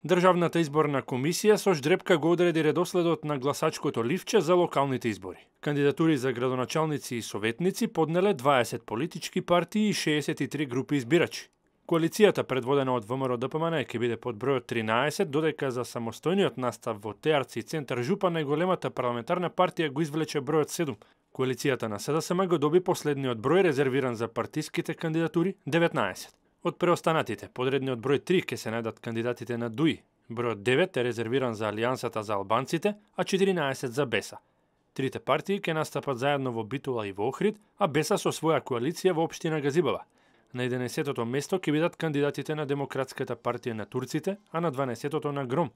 Државната изборна комисија со ждрепка го одреди редоследот на гласачкото ливче за локалните избори. Кандидатури за градоначалници и советници поднеле 20 политички партии и 63 групи избирачи. Коалицијата предводена од ВМРО-ДПМН ќе биде под бројот 13, додека за самостојниот настав во Теарци и Центар Жупа најголемата парламентарна партија го извлече бројот 7. Коалицијата на СДСМ го доби последниот број резервиран за партиските кандидатури 19. Од преостанатите, подредниот број 3 ќе се најдат кандидатите на ДУИ. Бројот 9 е резервиран за Алијансата за албанците, а 14 за БЕСА. Трите партии ќе настапат заедно во Битола и во Охрид, а БЕСА со своја коалиција во општина Газибала. На 11-тото место ќе бидат кандидатите на Демократската партија на турците, а на 12-тото на ГРОМ.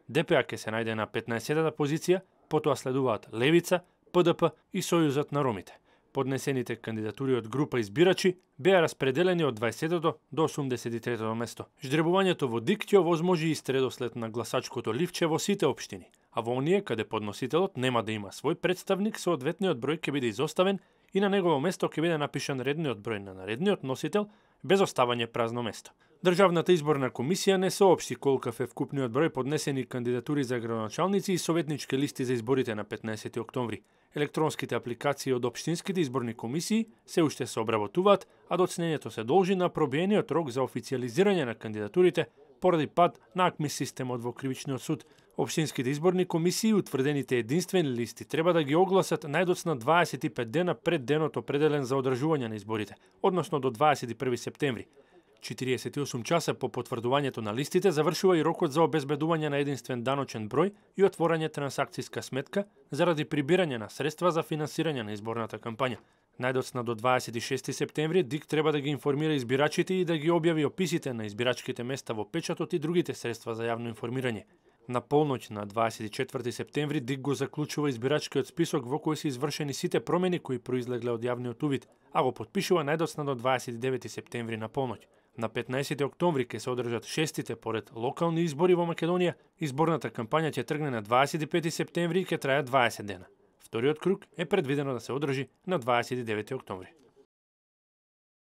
ДПА ќе се најде на 15-та позиција, потоа следуваат Левица, ПДП и Сојузот на ромите. Поднесените кандидатури од група избирачи беа распределени од 20-тото до 83-тото место. Ждребувањето во ДИК ќе овозможи ист редослед на гласачкото ливче во сите општини, а во оние каде подносителот нема да има свој представник, соодветниот број ќе биде изоставен и на негово место ќе биде напишан редниот број на наредниот носител без оставање празно место. Државната изборна комисија не соопшти колкав е вкупниот број поднесени кандидатури за градоначалници и советнички листи за изборите на 15 октомври. Електронските апликации од општинските изборни комисии се уште се обработуваат, а доцнењето се должи на пробиениот рок за официјализирање на кандидатурите поради пад на АКМИС системот во кривичниот суд. Општинските изборни комисии утврдените единствени листи треба да ги огласат најдоцна 25 дена пред денот определен за одржување на изборите, односно до 21 септември. 48 часа по потврдувањето на листите завршува и рокот за обезбедување на единствен даночен број и отворање трансакцијска сметка заради прибирање на средства за финансирање на изборната кампања. Најдоцна до 26 септември ДИК треба да ги информира избирачите и да ги објави описите на избирачките места во печатот и другите средства за јавно информирање. На полноќ на 24 септември ДИК го заклучува избирачкиот список во кој се извршени сите промени кои произлегле од јавниот увид, а го потпишува најдоцна до 29 септември на полноќ. На 15 октомври ќе се одржат шестите поред локални избори во Македонија. Изборната кампања ќе тргне на 25 септември и ќе трае 20 дена. Вториот круг е предвидено да се одржи на 29 октомври.